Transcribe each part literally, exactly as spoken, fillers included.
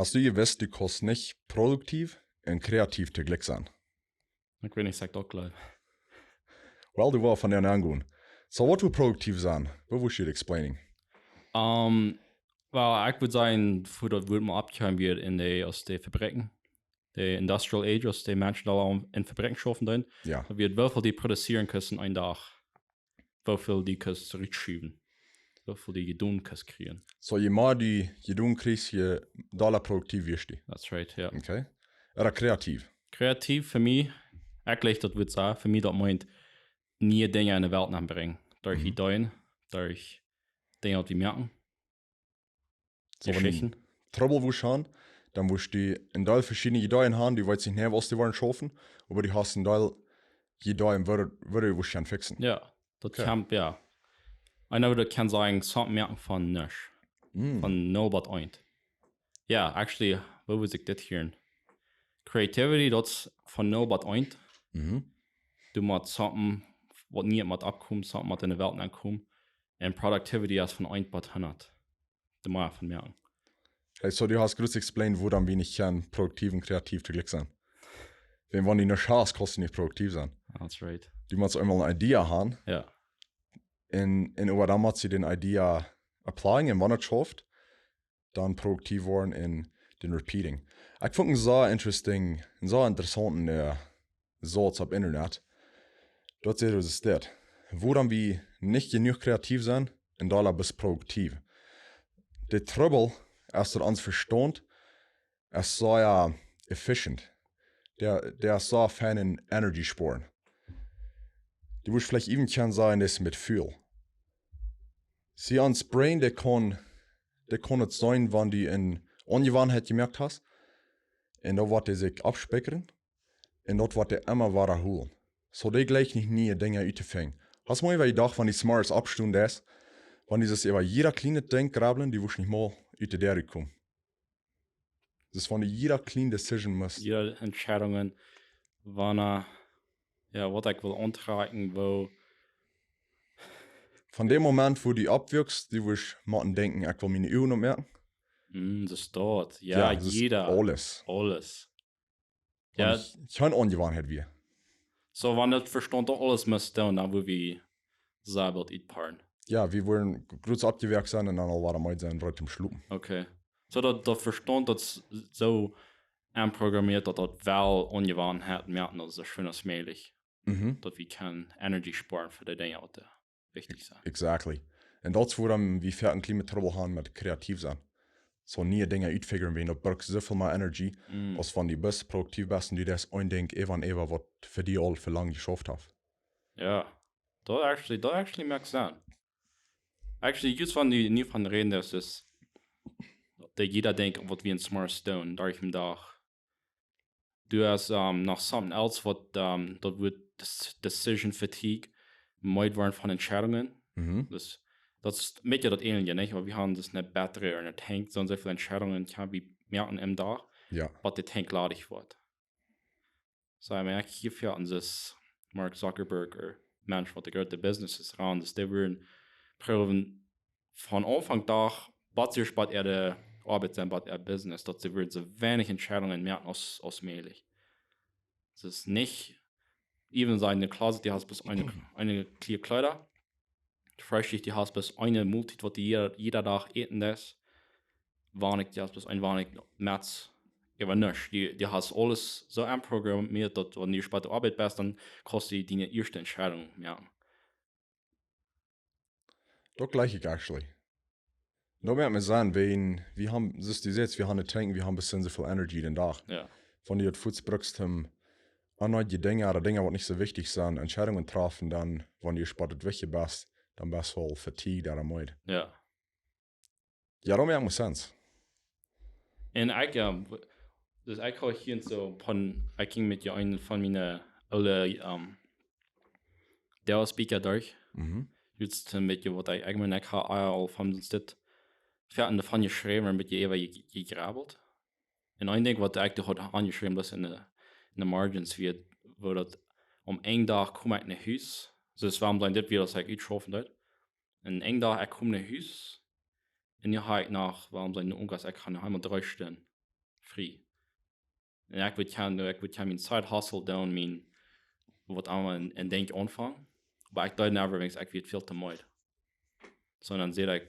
Hast du jewist, du kaust nich produktiv un kreativ toojlikj sennen? Ekj weet nich, saj ekj daut jlikj. Well, du woascht von doa aungonen. So, waut wia produktiv sennen? Woo wurscht du daut explainen? Um, well, ekj wudd sajen, fa daut wudd mau oppkomen wia en de, aus de Fabriken. De Industrial Age, aus de Menschen aul en Fabriken schaufen deeden. Jo. Daut wia woo väl dee produzieren kunnen en een Dach. Woo väl dee kunnen zurückschuwen. Woo väl dee jedonen kunnen kjrieen. So, je mea dee jedonen kjrichst, je dolla produktiv woascht du. That's right, jo. Okay. Ooda kreativ. Kreativ fa mie, ekj jlikj daut wudd sajen, fa mie daut meent, niee Dinja en de Welt nenbrinjen. Derch Mhm. Ideeen, derch Dinja, waut wie moaken. So, wan du Jeschichten. Trubbel wurscht haben, dan wurscht du een Deel veschiedne Ideeen haben, du weetst nich, waut du woascht schaufen, oba du hast een Deel Ideeen, woo, woo du wurscht haben fixen. Jo, daut Okay. Kjemt, jo. Eena wudd kjennen sajen, something moaken von nuscht. Mm. Von null bat eent. Jo, actually, woo wudd ekj dit hieren? Creativity, daut es von null bat eent. Mhm. Du mottst something, waut nich mott oppkomen, something mott en de Welt nenkomen. Un productivity es von eent bat hundat. De mea von moaken. Hey, so du hast jrod explained, wuarom wie nich kjennen produktiv un kreativ toojlikj sennen. Wan, wan du nich hast, kaust du nich produktiv sennen. That's right. Du motst eemol eene Idee haben. Jo. Un, un äwa dan motst du dee Idee applyen un wan et schauft, dan produktiv woaren un dan repeating. Ekj funk een sea interesting, een sea interessaunten, äh, Sauz opp Internet. Daut sajcht, daut es dit. Wuarom wie nich jenuach kreativ sennen un dolla bloos produktiv. De Trubbel es daut ons Vestaunt es sea efficient. Dee, dee es sea fein en Energy spoaren. Du wurscht veleicht even kjennen sajen, daut es met Fuel. See, ons Brain, dee kaun, dee kaun et seenen, wan du eene Onjewanheit jemoakt hast. Un dan woat dee sikj aufspäakjren. Un daut woat dee emma wada hoolen. So dee jlikjt nich, niee Dinja uttofinjen. Hast mol äwa jedocht, wan du zemorjes oppstonen deist, wan du soo äwa jieda kjlienet Dinkj grabbelst, du wurscht nich mol ut de Däa komen. Daut es von de jieda kjliene Decision must. Jieda Entscheidungen, wanea, jo, waut ekj well auntrakjen, woo. Von däm Moment, wua du oppwakst, du wurscht mol denkjen, ekj well miene Uagen oppmoaken. Mm, daut es daut. Jo, jo, daut es jieda. Aules. Aules. Jo. Wan nich, kjeene Onjewanheit wia. So, wan daut Vestaunt doch aules must doonen, dan wudd wie sea boolt utparen. Jo, wie wudden jrod oppjewakt sennen un dan aul wada meed sennen, reed toom schlopen. Okay. So, daut, daut Vestaunt, daut es soo enprogrammieet, daut daut well Onjewanheit moaken, daut es soo scheen aus mäajlich. Mhm. Daut wie kjennen Energy spoaren fa de Dinja, waut, äh, wichtich sent. Exactly. Un daut es, wuarom wie foaken een kjlien bät Trubbel haben met kreativ sennen. So niee Dinja utfigren, wiels daut brukt soo väl mea Energy, Mm. aus wan du bloos produktiv best un du deist een Dinkj äwa un äwa, waut fa die aul fa lang jeschauft haft. Jo. Daut actually, daut actually makes sense. Actually, jrod wan du nu von rätst, daut es, daut jieda Dinkj, waut wie en Smart Stone, derch dän Dach. Du hast, ähm, noch something else, waut, ähm, daut woat des-, decision fatigue, meed woaren von Entscheidungen. Mhm. Daut, daut es een bät daut Änelje, nich? Oba wie haben daut nich bäta ooda nich, daut hangt soo väl Entscheidungen, kjenn wie moaken em Dach, Jo. waut daut Tank ladich woat. So, ekj mea, ekj hia fa ons es Mark Zuckerberg ooda Menschen, waut de groote Businesses haben, daut dee wudden proowen von Aunfank Dach, waut see bie äare Oabeit sent, bie äa Business, daut see wudden soo weinich Entscheidungen moaken aus, aus mäajlich. Daut es nich, even soo en de Closet, du hast bloos eene, eene Kjleeda, Freeschicht, du hast bloos eene Moltiet, waut du jieda, jieda Dach äten deist. Weinich, du hast bloos een weinich Mats, äwa nuscht. Du, du hast aules soo enprogrammeet, daut wan du bie de Oabeit best, dan kaust du diene ieeschte Entscheidunk moaken. Daut jlikj ekj actually. Daut moakt mie Senn, wan wie haben, soo aus du sajchst, wie haben een Tank, wie haben bloos soo väl Energy dän Dach. Jo. Wan du daut fuaz brukst, om aun neie Dinja ooda Dinja, waut nich soo wichtich sent, Entscheidungen träfen, dan, wan du bie daut Wajch best, dan best du aul fatigue doaderch. Jo. Jo, daut moakt mie Senn. Un ekj, ähm, w-, dus ekj haud hia soo von, ekj jinkj met jo een von miene oole, ähm, Deel Speaker derch. Mhm. Jrod een bät waut ekj, ekj meen, ekj haud aul von dit, foaken doavon jeschräwen, een bät äwa je-, jegrabbelt. Un een Dinkj, waut ekj doa haud aunjeschräwen, wia en de, en de margins, wia, woo daut, aum Enj Dach kjeem ekj no Hus. Soo, wuarom sent dit wia, aus ekj utschaufen deed. Un Enj Dach, ekj kjeem no Hus. Un nu haud ekj noch, wuarom sent nu onjes, ekj haud noch eemol dree Stunden. frie. Un ekj wull kjennen, ekj wull kjennen mien side hustle doonen, mien, waut emma, un, un Dinj aunfangen. Oba ekj deed never, wiels ekj wia väl too meed. Sonda säd ekj,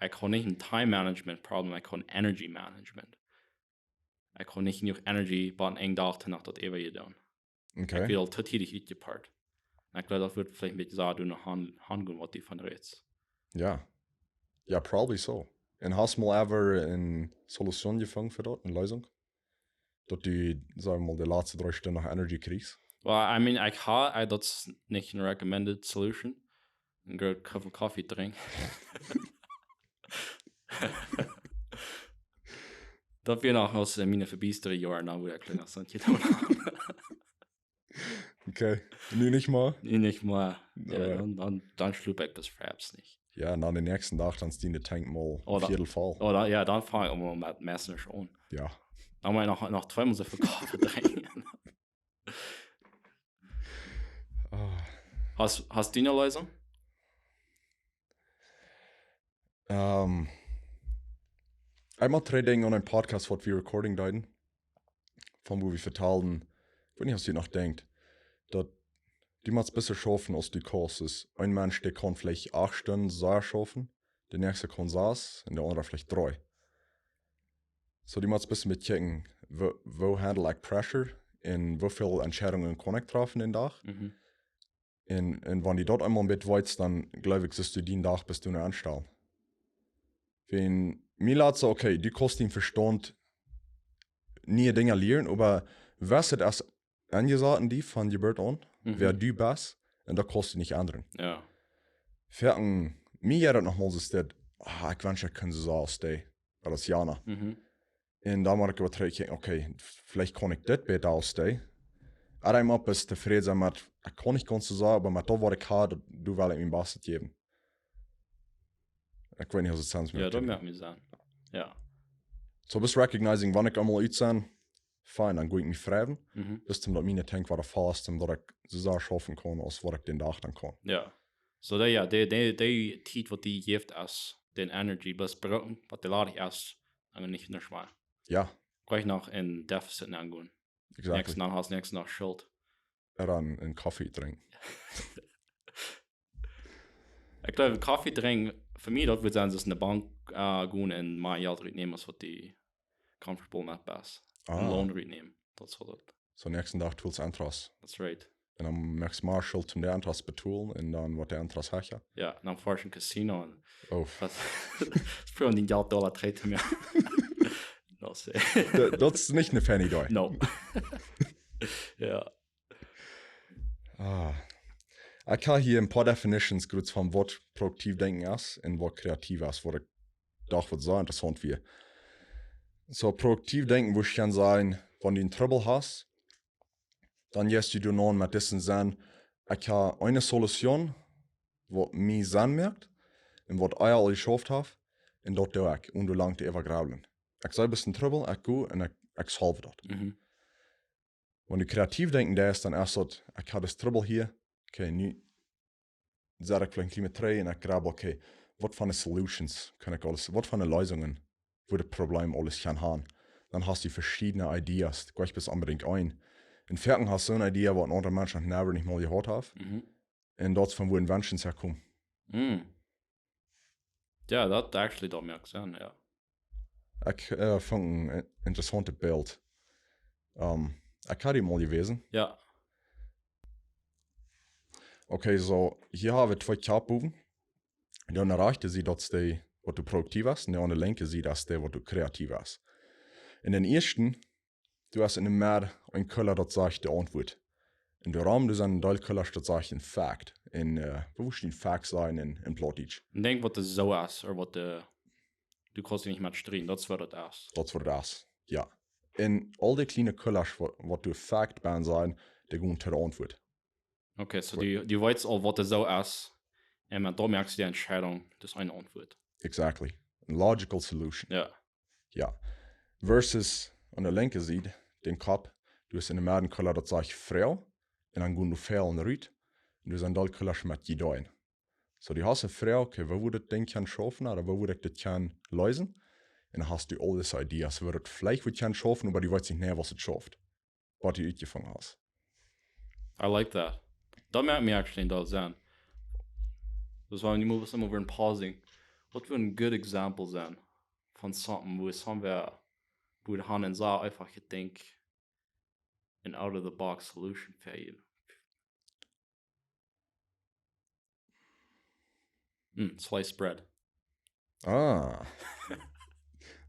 ekj hab nich een time management problem, ekj hab een energy management. Ekj hab nich jenuach energy, bie een Dach to Nacht daut äwa to doonen. Ekj Okay. wia aul too tiedich utjepoat. Un ekj jleew, daut wudd veleicht een bät soo doonen, han, han gonen, waut du von rätst. Ja. Ja, probably so. Un hast mol ever eene Solution jefungen fa daut, eene Leesunk? Daut du, saj wie mol, de latste dree Stunden noch Energy kjrichst? Well, I mean, ekj ha, I, daut es nich eene recommended solution. Een groot Kopp Koffie drinkjen. Daut wia noch aus en miene vebiestere Joaren, dan wudd ekj noch soont jedonen haben. Okay. Nu nich mea? Nu nich mea. Jo, Alright. dan, dan, dan schlup ekj bloos Fraps nich. Ja, un dan dän näakjsten Dach, dan es dee Tank mol Oh, dan, Viedel voll. oh, dan, jo, dan fang ekj mol met Messers aun. Ja. Dan mott ekj noch, noch tweemol soo väl Koffie drinkjen. Ah. Hast, hast du eene Leesunk? Ähm, eemol trigj denkjen aun een Podcast, waut wie recording deeden, von wua wie vetalden, ekj weet nich, aus du noch denkjst, daut du motst bescha schaufen aus du kaust. Es een Mensch, dee kaun veleicht acht Stunden sea schaufen, de näakjste kaun sas un de aundre veleicht dree. So, du motst bescha met kjikjen, woo, woo handle ekj pressure un woo väl Entscheidungen kaun ekj träffen dän Dach. Mhm. Un, un wan du daut eemol een bät weetst, dan jleew ekj, sust du dän Dach best du noch aunstalen. Wan mie lat soo, okay, du kaust dän Vestaunt niee Dinja lieren, oba waut et es aunjesaut en die von Jeburt aun, Mhm. wäa du best, un daut kaust du nich endren. Jo. Fa mie jeit daut noch mol soo, ah, ekj wensch, ekj kunn soo aus dee, wiels daut es jana. Mhm. Un dan mott ekj waut trigj kjikjen, okay, veleicht kaun ekj dit bäta aus dee. Oba eemol bloos tofräd sennen met, ekj kaun nich gaunz soo sajen, oba met daut waut ekj ha, daut, doa well ekj mien Bastet jäwen. Ekj weet nich, aus et sense Jo, maakt. daut moakt mie Senn. Jo. So, bloos recognizing, wan ekj eemol ut sie, fein, dan go ekj mie fräwen. Mhm. Bloos om daut miene Tank wada voll es, om daut ekj soo sea schaufen kaun, aus waut ekj dän Dach dan kaun. Jo. So, dee, jo, dee, dee, dee Tiet, waut dee jeft, es dän Energy, bloos brucken, waut dee ladich es, dan nich, nich mea. Jo. Kjikj noch en Deficit aungonen. Exactly. Näakjsten Dach hast, näakjsten Dach Schult. Oba dan een Koffie drinkjen. Ekj jleew, Koffie drinkjen, fa mie, daut wudd sennen, es enne Bank, äh, gonen un mea Jelt rutnämen, aus waut du comfortable met best. Ah. Een Loon rutnämen. Daut es waut daut. So, näakjsten Dach twalf Interest. That's right. Un dan moakst mea Schult om de Interest betolen un dan woat de Interest hecha. Jo, dan foascht du em Casino un Oh. daut, daut es fa dee Jelt Dolla trigj to moaken. No, saj. Daut, daut es nich eene funny Idee. No. Jo. Ah. Ekj hab hia een poa definitions jrod von waut produktiv denkjen es un waut kreativ es, waut ekj docht waut soo interessaunt wia. So, produktiv denkjen wudd ekj sajen, wan du een Trubbel hast, dan jeist du doa aun met disen Senn, ekj hab eene Solution, waut mie Senn moakt un waut ekj aul jeschauft hab, un daut doo ekj, onen doa lang to äwagrublen. Ekj sie bloos en Trubbel, ekj go un ekj, ekj solve daut. Mhm. Wan du kreativ denkjen deist, dan es daut, ekj hab disen Trubbel hia, okay, nu sat ekj veleicht een kjlien bät trigj un ekj grub, okay, waut fa solutions kaun ekj aules, waut fa Leesungen fa daut Problem aules kjennen haben. Dan hast du veschiedne Ideas, du kjrichst onbedingt een. Un foaken hast du soone Idee, waut een aundra Mensch noch never nich mol jehiat haft. Mhm. Un daut es von wua Inventions häakomen. Mm. Jo, daut actually, daut moakt Senn, jo. Ekj, äh, funk een in-, interessaunt Bilt. Ähm, ekj hab die mol jewäsen. Jo. Okay, so, hia hab wie twee Kjap bowen. Dee aun de rajchte Sied, daut es dee, waut du produktiv best, un dee aun de linkje Sied, daut es dee, waut du kreativ best. Un dän ieeschten, du hast enne Medd een Kulla, daut sajcht de Auntwuat. Un doarom, doa sent een Deel Kullasch, daut sajcht een Fact. Un, äh, woo wudd een Fact sennen en, en Plautdietsch? Een Dinkj, waut doa soo es, ooda waut de, du kaust doa nich met strieden, daut es waut daut es. Daut es waut daut es, jo. Un aul dee kjliene Kullasch, waut, waut doa Fact bie sent, dee gonen to de Auntwuat. Okay, so du, du weetst aul, waut doa soo es, un met daut moakst du de Entscheidunk, daut es eene Auntwuat. Exactly. Een logical solution. Jo. Jo. Versus aun de linkje Sied, dän Kjap, du hast enne Medd een Kulla, daut sajcht Froag, un dan gonen doa väl rut, un doa sent aul Kullasch met Ideeen. So, du hast eene Froag, okay, woo wudd daut Dinkj kjennen schaufen, ooda woo wudd ekj daut kjennen leesen? Un dan hast du aul dise Ideas, woo daut veleicht wudd kjennen schaufen, oba du weetst nich, waut et schauft. Waut du utjefungen hast. I like that. Daut moakt mie actually een Deel Senn. Daut wia nu mau waut emma wia een pausing. Waut wudd een good example sennen von something, woo somewhere, woo de Haunt un Saul eefach jedenkjt, an out of the box solution fa you. Mm, sliced bread. Ah.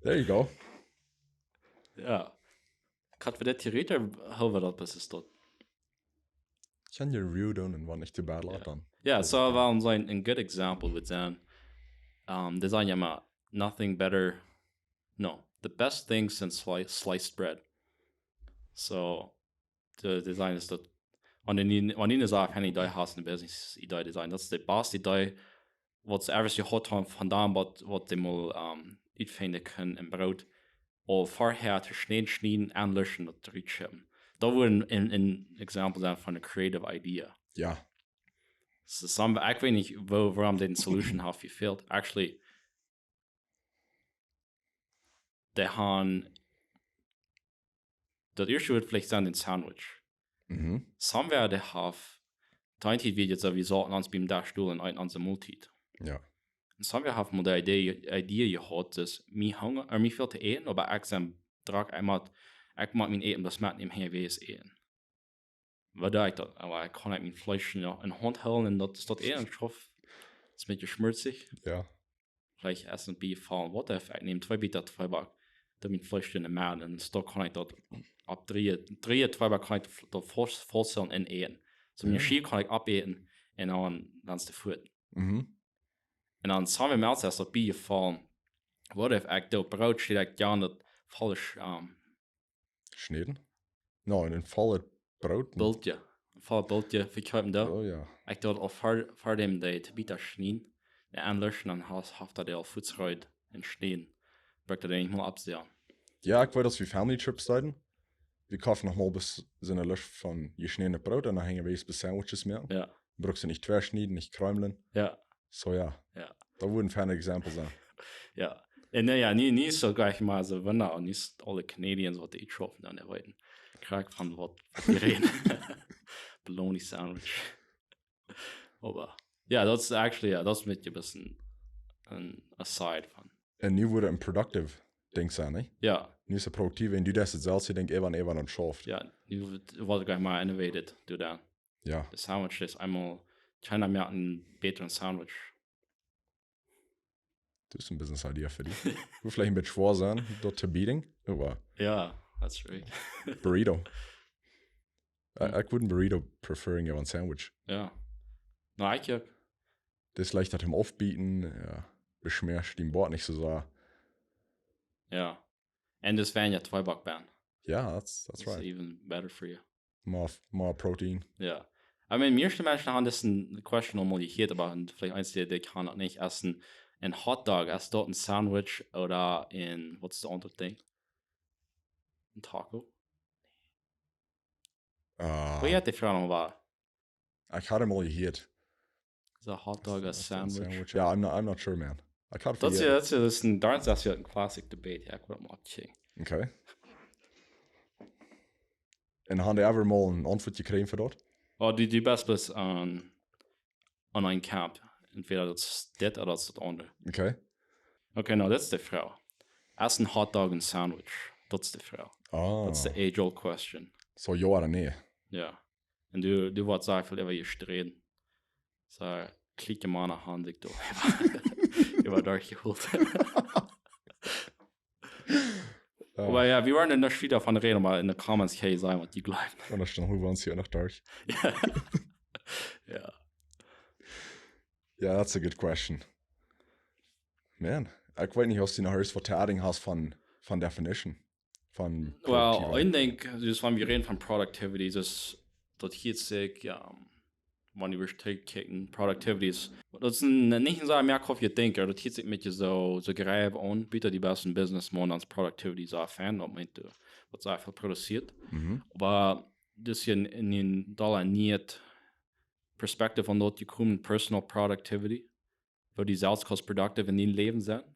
There you go. Jo. Kaun wie daut theoretisch, hoolen wie daut, bat es daut. Kjenn jie review doonen un wan nich too bad lot dan. Jo, so, well, een, een good example would sennen, um, dee sajen jo mau, nothing better, no, the best thing since sli sliced bread. So, de, dee sajen es daut, wan du, wan du saust, een Idee hast, een Business Idee, dee sajen, daut es de baste Idee, waut see ever jehaut haben von däm, waut, waut dee mol, um, utfinjen kunnen em Broot. Ooda verhäa to schnieden, schnieden, aunluschen, daut rutschaufen. Daut wudd een, een, een example sennen von een creative idea. Jo. So, some, ekj weet nich, woo, wuarom dee solution haft jefält. Actually, dee haben, daut ieeschte wudd veleicht sennen een sandwich. Mhm. Somewhere dee haft, dee Tiet wia daut soo, wie sauten ons biem Desch dol un eeten onse Moltiet. Jo. Un somewhere haft mol de Idee, Idee jehaut, daut mie hunga, ooda mie fält to äten, oba ekj sie drock, ekj mott, ekj mott mien Äten bloos metnämen, hia wea es äten. Waut doo ekj dan? Oba ekj kaun nich mien Fleesch, jo, enne Haunt hoolen un daut es daut Äten, ekj hop, daut es een bät schmutzich. Jo. Veleicht es een bät faul. Waut if ekj näm twee Bäta Tweeback, doo mien Fleesch enne Medd un soo kaun ekj daut opp dree, dree Tweeback kaun ekj daut, daut voll, vollstellen un äten. So mien Jo. Schiel kaun ekj opäten un dan, dan es de Food. Mhm. Un dan somewhere else es daut bie jefaulen. Waut if ekj daut Broot, schiet ekj dan daut faul, um, Schnieden? No, een vollet Broot. Bultje. Een vollet Bultje vekjeepen doa. Oh jo. Ekj daut aul ver, ver däm de Tabita schnieden. De aunluschen, dan haft, haft daut aul fuaz rut un schnieden. Brukt daut nich mol oppsellen. Jo, ekj weet, aus wie Family Trips deeden, wie koften noch mol bloos soone Lust von jeschnädet Broot un dan hinjen wie bloos Sandwiches moaken. Jo. Bruckst du nich tweschnieden, nich krummlen. Jo. So jo. Jo. Daut wudd een fein Example sennen. Jo. Un, äh, jo, nich, nich soo jlikj mau soo, wan nu, nich aule Canadians waut dee schaufen dan weeten. Krakjt von waut wie räden. Bologna Sandwich. Oba jo, daut es actually, jo, daut es een bät een, een aside von. Un nu wudd een productive Dinkj sennen, nich? Jo. Nu es et produktiv un du deist et selfst, ekj denkj, äwa un äwa un schauft. Jo, nu woat, woat jlikj mau innovated, du dan. Jo. De Sandwich es eemol, China moakt een bätret Sandwich. Daut es een Business Idea fa die. Wudd veleicht een bät schwoa sennen, daut to bieden, oba Jo, that's right. Burrito. Äh, ekj wudd een Burrito preferen äwa een Sandwich. Jo. No, ekj uk. Daut es leichta toom Aufbieten, jo. Beschmeascht dien Bord nich soo sea. Jo. Un daut wea jo Tweeback bie. Jo, that's, that's That's right. Even better for you. More, more protein. Jo. I mean, mieeschte Menschen haben daut een question aul mol jehieet, oba veleicht eent, dee, dee kaun daut nich. Es een, een Hotdog, es daut een Sandwich ooda een, waut es daut aundre Dinkj? Een Taco? Uh, Woo jeit dee Froag noch mol? Ekj haud am aul jehieet. Es een Hotdog, een Sandwich? Jo, I'm not, I'm not sure, man. Ekj haud Daut es jehieet. Jo, daut es Jo, daut es een, daut es Jo een classic debate. Jo, ekj wull daut mol checken. Okay. Un haud jie ever mol een Auntwuat jekjräajen fa daut? Oh, du, du best bloos aun, aun een Camp. Entweder daut es dit ooda daut es daut aundre. Okay. Okay, no, daut es de Froag. Es een Hotdog een Sandwich? Daut es de Froag. Ah. Daut es de age-old question. So, jo ooda nä? Jo. Un du, du woascht sea väl äwa jestreden. So, kjliene Mana haben sikj doa äwa, äwa doa jeholt. Jo. Oba jo, wie woaren doa nich wieda von räden, oba enne Comments kaun jie sajen, waut jie jleewen. Un dan stalen wie ons hia noch derch. Jo. Jo. Yeah, that's a good question. Man, ekj weet nich, aus du noch irjent waut to adding hast von, von definition. Von Well, productivity. Ekj denkj, daut wan wie räden von productivity, daut, daut hieet sikj, jo, wan wie trigj kjikjen, productivity es, daut es een, nich een sea mea Kopp Tee, daut hieet sikj met je soo, soo jreif aun, bie de baste Businessman, dan es productivity soo fein, daut meent, du, waut sea väl produzieet. Mhm. Oba daut es een, een, een dolla nieet Perspective von daut jekomen, personal productivity, woo du selfst kaust productive en dien Läwen sennen.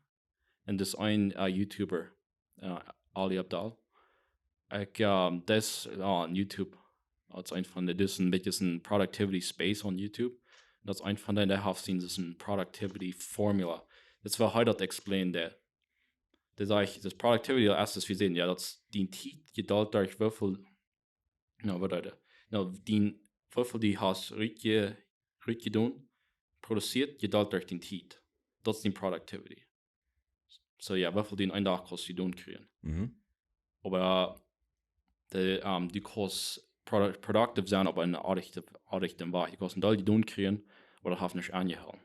Un daut es een uh, YouTuber, uh, Ali Abdaal. Ekj, um, daut es uh, op YouTube. Daut es een von de, daut es een bät een productivity space op YouTube. Daut es een von dee, dee haft sien, daut es een productivity formula. Daut es woo hee daut explained, dee. Daut sajcht, daut productivity, aus wie seenen, jo, daut es dee Tiet jedeelt derch woo väl, no, waut deed, no, dee, woo väl du hast rutje-, rutjedonen, produzieet, jedeelt derch dee Tiet. Daut es dee productivity. So jo, woo väl du en eenen Dach kaust du doonen kjrieen. Mhm. Oba de, um, du kaust produ-, productive sennen opp eene aardige, aardige Wies. Du kaust een Deel doonen kjrieen, oba daut haft nich aunjehoolen.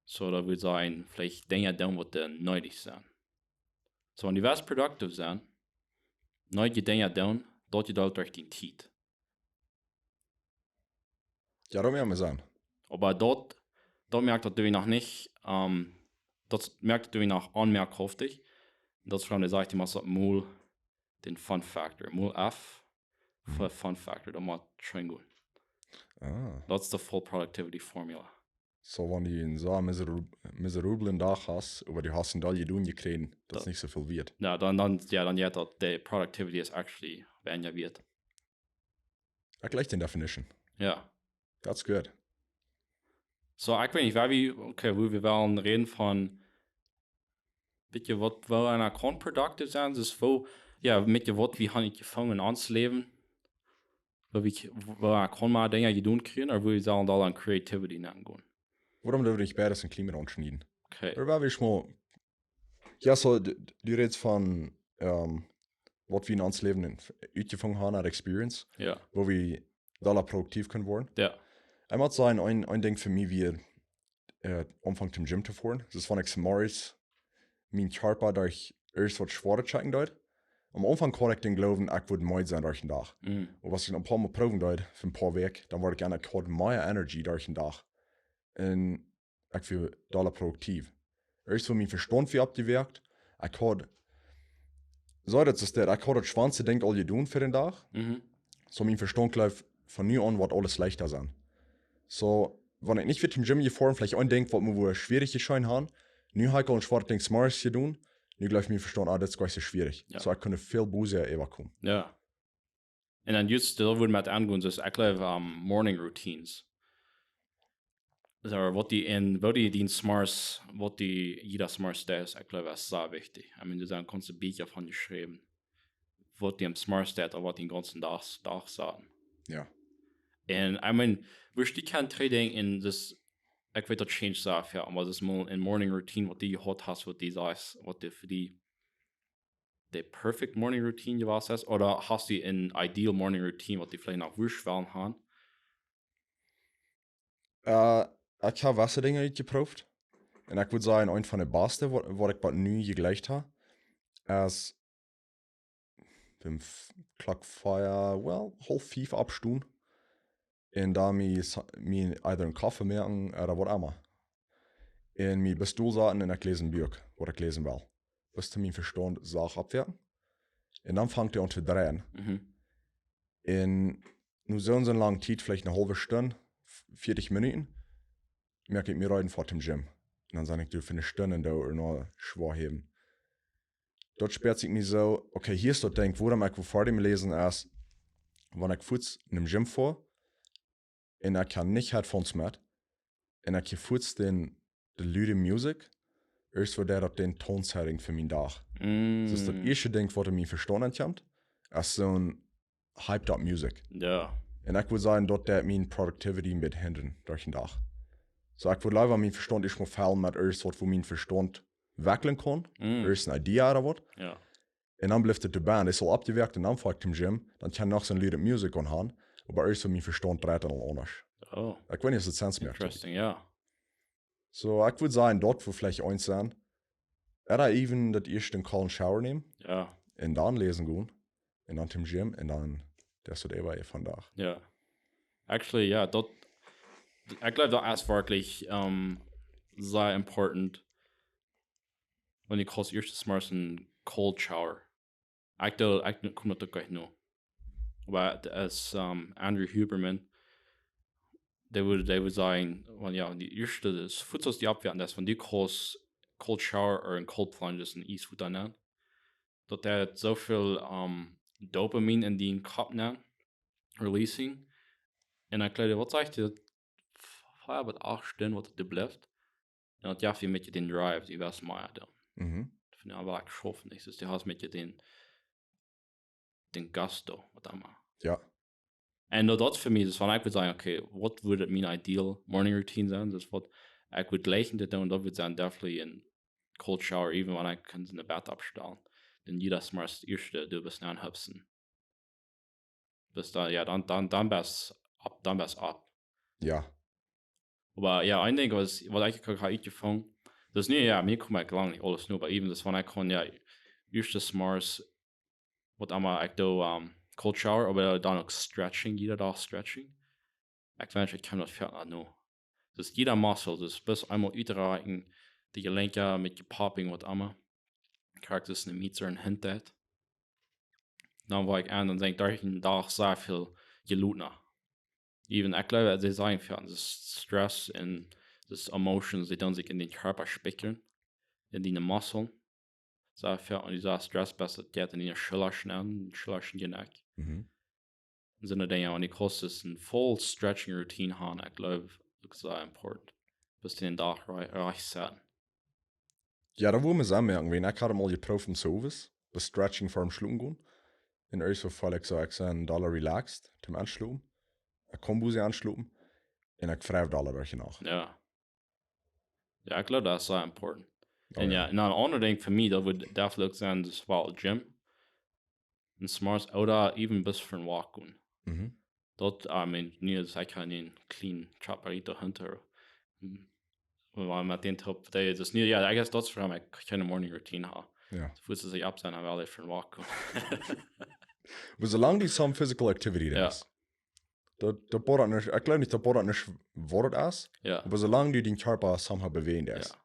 So, daut wudd sennen, veleicht Dinja doonen waut dan needich sent. So, wan du west productive sennen, needje Dinja doonen, daut jedeelt derch dee Tiet. Jo, daut mott eena sennen. Oba daut, daut moakt daut du noch nich, um, daut moakt daut du noch onmerkhaftich. Daut es wuarom dee sajcht, du motst daut mol dän fun factor, mol F fa fun factor, daut mott scheen gonen. Ah. Daut es de full productivity formula. So, wan du een soo miseru-, miserablen Dach hast, oba du hast een Deel jedonen jekjräajen, daut es nich soo väl wieet. Jo, dan, dan, jo, dan jeit daut, de productivity es actually weinja wieet. Ekj jlikj dee definition. Jo. That's good. So, ekj weet nich, woo wie, okay, woo wie wellen räden von, weet jie waut, woo eena kaun productive sennen, daut es woo, jo, weet jie waut, wie haben jefongen en ons Läwen, woo wie, woo eena kaun mea Dinja doonen kjrieen, ooda woo wie sellen doa aun creativity aungonen. Wuarom doo wie nich beides en kjlien bät aunschnieden? Okay. Oba woo wie schmo-, jo, so, d-, d-, du rätst von, um, waut wie en ons Läwen en-, utjefongen haben, aun experience, Jo. woo wie dolla produktiv kjennen woaren. Jo. Ekj mott sajen, een, een Dinkj fa mie wia, uh, aunfangen em Gym to foaren. Daut es wan ekj zemorjes mien Kjarpa derch ieescht waut schwoaret checken deed. Aum Aunfank haud ekj dän Gloowen, ekj wudd meed sennen derch dän Dach. Mm. Oba aus ekj een poa Mol proowen deed, fa een poa Wäakj, dan wort ekj aun, ekj haud mea Energy derch dän Dach. Un ekj wia dolla produktiv. Ieescht wia mien Vestaunt wia oppjewakjt. Ekj haud, soo daut es daut, ekj haud daut schwoaste Dinkj aul jedonen fa dän Dach. Mhm. So mien Vestaunt jleeft, von nu aun woat aules leichta sennen. So, wan ekj nich wia em Gym jefoaren, veleicht een Dinkj waut mie wia schwierig jeschenen haben, nu hab ekj aul een schwoaret Dinkj zemorjes jedonen, nu jleeft mien Vestaunt, ah, daut es goanich soo schwierig. Jo. So ekj kunn väl bäta äwakomen. Jo. Un dan just, daut wudd mie aungonen, soo, ekj jleew, um, morning routines. So, waut du en, waut du dän zemorjes, waut du jieda zemorjes deist, ekj jleew, daut es sea wichtich. I mean, doa sent gaunze Bieekja von jeschräwen, waut du zemorjes deist, ooda waut du dän gaunzen Dach, Dach saten. Jo. Un, I mean, woo du kaust trigj denkjen en daut, ekj weet daut change sea väl, oba daut es mol een morning routine, waut du jehaut hast, waut du sajchst, waut du fa die de perfect morning routine jewast es, ooda hast du een ideal morning routine, waut du veleicht noch wurscht wellen haben? Uh, ekj hab waut Dinja utjeprooft. Un ekj wudd sajen, eent von de baste, waut, waut ekj bat nu jejlikjt hab, es biem f-, Klock vea, well, haulf fief oppstonen. Un dan mie sa-, mie either een Koffe moaken ooda waut emma. Un mie bie dän Stool saten un ekj läs een Buak, waut ekj läsen well. Bat mien Vestaunt sach oppwakjen. Un dan fangt hee aun to dreien. Mhm. Un nu soo, soo lange Tiet, veleicht eene haulwe Stund, f-, vieetich Minuten, moak ekj mie reed fa em Gym. Un dan sie ekj doa fa eene Stund un doo noch schwoa häwen. Daut spieet sikj mie soo, okay, hia es daut Dinkj, wuarom ekj woo ver däm läsen es, wan ekj fuaz em Gym foa, un ekj hab nich headphones met, un ekj hia fuaz dän, de lude Musikj, ieescht woat daut dän Toon setten fa mien Dach. Mm. Daut es daut ieeschte Dinkj, waut en mien Vestaunt aunkjemt, es soone hyped up Musikj. Jo. Un ekj wudd sajen, daut deit miene productivity een bät hindren derch dän Dach. So, ekj wudd leewa mien Vestaunt ieescht mol fellen met ieescht waut, wua mien Vestaunt wajchgonen kaun, Mm. ieescht een Idee ooda waut. Jo. Un dan blift et doabie, daut es aul oppjewakjt un dan foa ekj em Gym, dan kaun noch soone lude Musikj aunhoolen, oba ieescht wua mien Vestaunt dreit dan aul aundasch. Oh, Ekj weet nich aus et sense moakt. interesting, jo. So, ekj wudd sajen, daut wudd veleicht eent sennen. Ooda even daut ieescht een cold shower nämen Jo. un dan läsen gonen. Un dan em Gym un dan, daut es daut äwa vondoag. Jo. Actually, jo, daut, ekj jleew, daut es werkjlich, ähm, sea important, wan du kaust ieescht zemorjes een cold shower. Ekj doo, ekj kom daut uk nich no. Oba daut es, ähm, Andrew Huberman, dee wudd, dee wudd sajen, wan jo, dee ieeschte, daut es fuaz aus du oppwakjst, daut es wan du kaust cold shower or een cold plunge, daut es een Ieswota nenn. Daut haft soo väl, ähm, Dopamin en dien Kopp nenn, releasing. Un dan kjlien, waut sajcht daut? Fiew bat acht Stunden waut et blift. Un daut jeft die een bät dän Drive, dee west mea doonen. Mhm. Von jo, wua ekj schauf nich. Dus du hast een bät dän, dän Gusto, waut emma. Jo. Un daut, daut fa mie, dus wan ekj wudd sajen, okay, waut wudd mien ideal morning routine sennen? Dus waut ekj wudd jleichen to doonen, daut wudd sennen definitely een cold shower, even wan ekj kaun en Bad oppstonen. Dan jiedatsmorjes daut ieeschte, du best aunhupsen. Dus dan, jo, dan, dan, dan best opp, dan best opp. Jo. Oba jo, een Dinkj waut, waut ekj uk ha utjefungen, dus nu, jo, mie kaun ekj lang nich aules nu, oba even, dus wan ekj kaun, jo, ieeschte Morjes, waut emma ekj doo, ähm, cold shower, oba dan uk stretching, jieda Dach stretching. Ekj wensch, ekj kaun daut foaken nu. Dus jieda Muscle, dus bloos eemol utstrecken, de Jelenkja met je popping, waut emma. Krakjt aus een Mieter en Hint haft. Dan woa ekj aun, dan sie ekj derch dän Dach sea väl jeludna. Even, ekj jleew, daut es eenfach, daut es stress un daut es emotions, dee dan sikj en dän Kjarpa spieejlen, en dee Muskeln. Sea väl, un dee sea stress best, daut jeit en dee Schullren nenn, Schullren, Jnekj. Mhm. Soone Dinja, wan du kaust, es een full stretching routine han, ekj jleew, daut es sea important. Bloos dän Dach rei-, rajcht setten. Jo, daut wudd mie sea moaken, wiels ekj haud mol jeprooft em Service, daut stretching ver däm Schlopen gonen. Un ieescht soo feeld ekj soo, ekj sie een dolla relaxed, toom Enschlopen. Ekj kaun bloos enschlopen. Un ekj frei dolla derch de Nacht. Jo. Jo, ekj jleew, daut es sea important. Oh, un jo. Jo, un een aundret Dinkj fa mie, daut wudd definitely sennen, daut es woll Gym. Un s'morjes, ooda even bloos fa een walk gonen. Mhm. Daut, I mean, nu es ekj ha een kjlien Chaparrito Hunter. Hm. Oba met dän toop, daut es nu, jo, I guess daut es wuarom ekj kjeene morning routine ha. Jo. Soo fuaz aus ekj opp sie, dan well ekj fa een walk gonen. Oba soo lang du some physical activity Jo. deist, daut, daut bodat nich, ekj jleew nich, daut bodat nich waut et es. Jo. Oba soo lang du dän Kjarpa somehow bewäajen deist. Jo.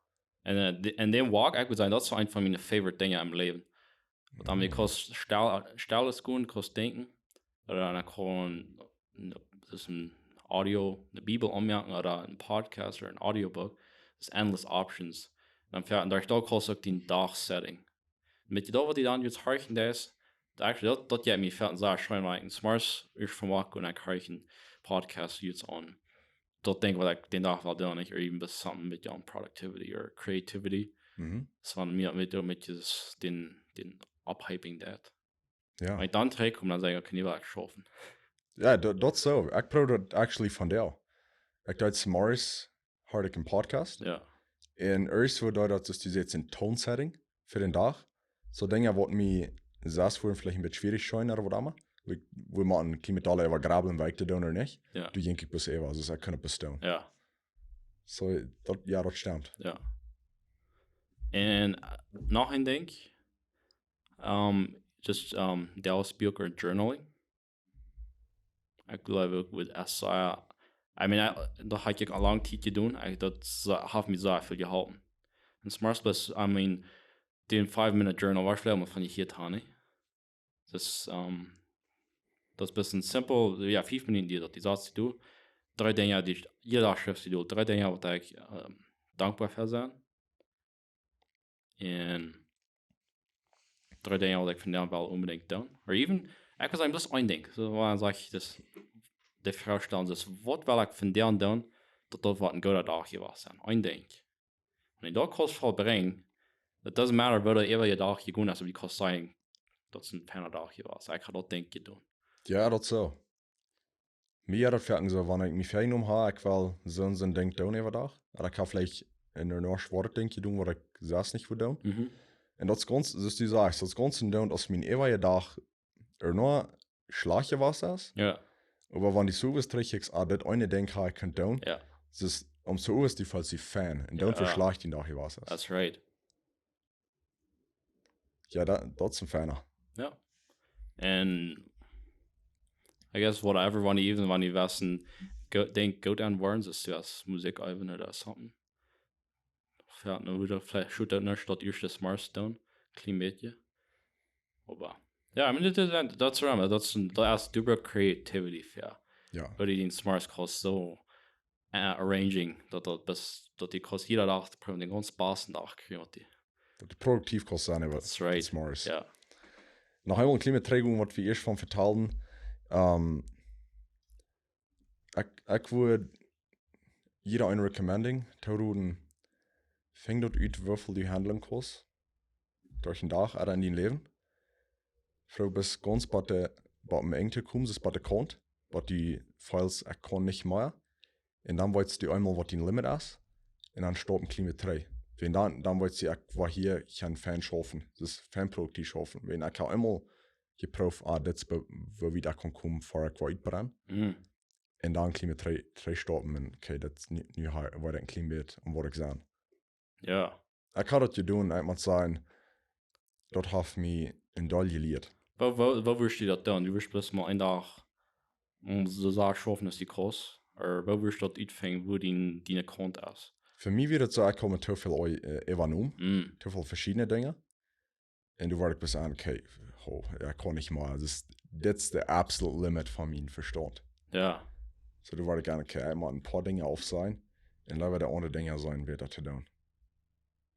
Un, äh, de-, un dän walk, ekj wudd sajen, daut es een von miene favorite Dinja em Läwen. Wan du Mhm. kaust stell, stell es gonen, kaust denkjen, ooda dan kaust, daut es een Audio, de Bibel aunmoaken, ooda een Podcast ooda een Audiobook. Daut es endless options. Dan fa-, un doa, doa kaust uk dän Dach setten. Met dee, daut waut du dan nu horchen deist, daut actually, daut, daut jeit mie foaken sea scheen, wan ekj s'morjes ieescht von waak woa un ekj horch een Podcast nu aun. Daut Dinkj waut ekj dän Dach well doonen, ekj even bloos something met aun productivity or creativity. Mhm. Soo wan mie, met, met dän, dän ophyping daut. Jo. Wan ekj dan trigjkom, dan saj ekj, okay, nu well ekj schaufen. Jo, daut, daut soo. Ekj proow daut actually vondoag. Ekj deed s'morjes, horch ekj een Podcast. Jo. Un ieescht wudd daut, daut es dee sett een tone setting fa dän Dach. Soo Dinja waut mie sest wudden veleicht een bät schwierich sennen ooda waut emma. Like, wua maun een kjlien bät dolla äwa grabblen, waut ekj to doonen ooda nich. Jo. Doa jinkj ekj bloos äwa, soo aus ekj kunn bloos doonen. Jo. Soo, daut, jo, daut stemt. Jo. Un, äh, noch een Dinkj, ähm, just, ähm, daut es Buch ooda journaling. Ekj jleew uk met Essay. I mean, I, daut hab ekj aul lang Tiet jedonen. Ekj, daut sa-, haft mie sea väl jeholpen. Un s'morjes, I mean, dän five minute journal, waut ekj veleicht mol von die jehieet ha, nä? Daut es, ähm, daut es een bät simpel, jo, fief Minuten die daut, dee Saz doo. Dree Dinja, dee ekj jieda Dach schrift, dee doo. Dree Dinja, waut ekj, ähm, dankboa fa sie. Un dree Dinja, waut ekj vondoag well onbedinjt doonen. Or even, ekj kaun sajen, daut es een Dinkj. Soo, wan ekj saj, daut, de Froag stellen, daut, waut well ekj vondoag doonen, daut daut woat een gooda Dach jewast sennen. Een Dinkj. Wan du daut kaust vollbrinjen, it doesn't matter, woo de äwaje Dach jegonen es, oba du kaust sajen, daut es een fiena Dach jewast. Ekj hab daut Dinkj jedonen. Jo, daut soo. Mie jeit daut foaken soo, wan ekj mie väajenomen hab, ekj well soo un soo een Dinkj doonen äwajen Dach. Ooda ekj hab veleicht een noch schwoaret Dinkj jedonen, waut ekj sest nich wudd doonen. Mhm. Un daut es gaunz, soo aus du sajchst, daut es gaunz een Doonen, aus mien äwaja Dach ea noch schlajcht jewast es. Jo. Oba wan du soo trigjkjikjst, ah, daut eene Dinkj hab ekj kunt doonen. Jo. Daut es, om soo es die, felt die fein. Un dan Jo. veschlajcht dien Dach jewast es. That's right. Jo, daut, daut es een feina. Jo. Un I guess whatever, wan du even, wan du west een go-, Dinkj goot aun woaren, soo aus Musikj äwen ooda something. Jo, nu wudd ekj veleicht, shoot daut nich daut ieeschte s'morjes doonen, kjlien bät. Oba, jo, I mean, daut es, daut es, daut es een, daut es dubel creativity, jo. Jo. Woo du dän s'morjes kaust soo, äh, arranging, daut daut best daut du kaust jieda Dach proowen dän gaunz basten Dach kjrieen, waut du. Daut du produktiv kaust sennen, waut That's right. It's more. Jo. Noch eemol een kjlien bät trigj gonen, waut wie ieescht von vetalen. Ähm, ekj, ekj wudd jieda een recommending, to roden, finj daut ut, woo väl du handlen kaust derch dän Dach, ooda en dien Läwen. Froag bloos gaunz bie de, bie dän Enj to komen, soo bie de Kaunt, waut du feelst, ekj kaun nich mea. Un dan weetst du eemol, waut dien Limit es. Un dan stopp een kjlien bät trigj. Wan dan, dan weetst du, ekj woa hia kjeen fein schaufen. Daut es fein produktiv schaufen. Wan ekj hab eemol jeprooft, ah, dit es be-, woo wiet ekj kaun komen, ea ekj woa utbrennen. Mhm. Un dan een kjlien bät trigj, trigj stoppen un, okay, daut es nu, nu ha-, woa ekj een kjlien bät aun waut ekj sie. Jo. Ekj hab daut jedonen, ekj mott sajen, daut haft mie een Deel jelieet. Woo, woo, woo wurscht du daut doonen? Du wurscht bloos mol een Dach, om soo sea schaufen aus du kaust. Ooda woo wurscht du daut utfinjen, woo dien, dien Account es? Fa mie wia daut soo, ekj haud mie too väl, äh, äwajenomen. Mhm. Too väl veschiedne Dinja. Un doa wort ekj bloos aun, okay, oh, jo, kaun nich mea. Daut es, dit es de absolute Limit von mien Vestaunt. Jo. Soo, doa wort ekj aun, okay, ekj mott een poa Dinja aufsajen. Un leewa de aundre Dinja seenen, waut to doonen.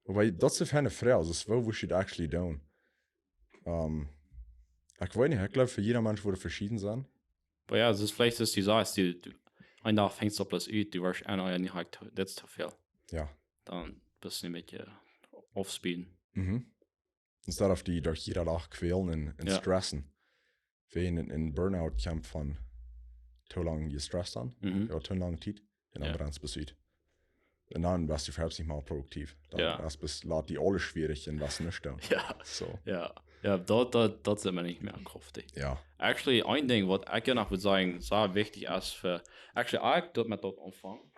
Oba daut es eene feine Froag, daut es, waut wurscht du actually doonen? Ähm, ekj weet nich, ekj gleew, fa jieda Mensch wudd daut veschieden sennen. Oba jo, daut es veleicht, daut du sajchst, du, du, een Dach fangst du opp daut ut, du woascht aun, oh jo, nu hab ekj to-, dit es too väl. Jo. Dan best du een bät aufspeeden. Mhm. Instead of die derch jieda Dach kwälen un, un Jo. Stressen. Wan een, een Burnout kjemt von too lang jestresst sennen, Mhm. jo, too lange Tiet, un dan Jo. brennst du bloos ut. Un dan best du veleicht nich mea produktiv. Dan Jo. es bloos, lat die aules schwierich un best nuscht doonen. Jo. Soo. Jo. Jo, daut, daut, daut es mie nich mea koftig. Jo. Actually, een Dinkj, waut ekj noch wudd sajen, sea wichtich es fa, actually, ekj daut met daut aunfangen.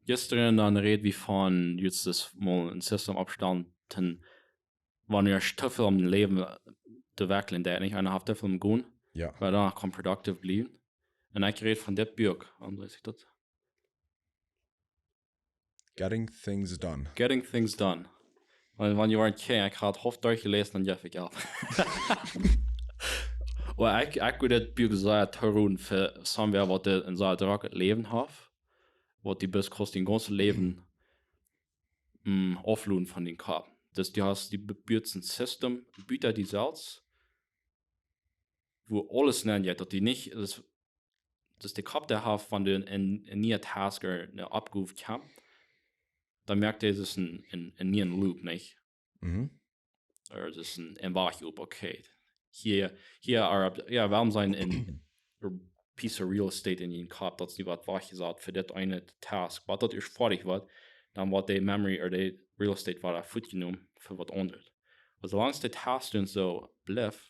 Jistren dan räd wie von, daut du motst mol een System oppstalen, wan du too väl aum Läwen to werkjlich deist, nich? Un haft too väl aum gonen, Jo. oba dan kaun productive bliewen. Un ekj räd von dit Buak, woo heet daut? Getting Things Done. Getting Things Done. Wan, wan jie wieren kjikjen, ekj haud haulf derchjeläst, dan jeef ekj opp. Oba ekj, ekj wudd dit Buak sea to roden fa somebody, waut een sea drocket Läwen haft, waut die bloos kaust dien gaunzet Läwen, mm, offloaden von dän Kopp. Daut du hast, du be-, bust een System, buten die selfst, wua aules nenn jeit, daut du nich, daut, daut de Kopp doa haft, wan du een, een, een niea Task ooda eene Oppgow kjemst, dan moakt hee daut een, een, een nieen Loop, nich? Mhm. Ooda daut een, een Wajch opp, okay. Hia, hia, ooda, jo, wuarom sent een piece of real estate en dien Kopp, daut es nu waut wajchjesat fa dit eene Task. Waut daut ieescht foadich woat, dan woat de memory ooda de real estate woat fuatjenomen fa waut aundret. Oba soo lang daut Task dan soo blift,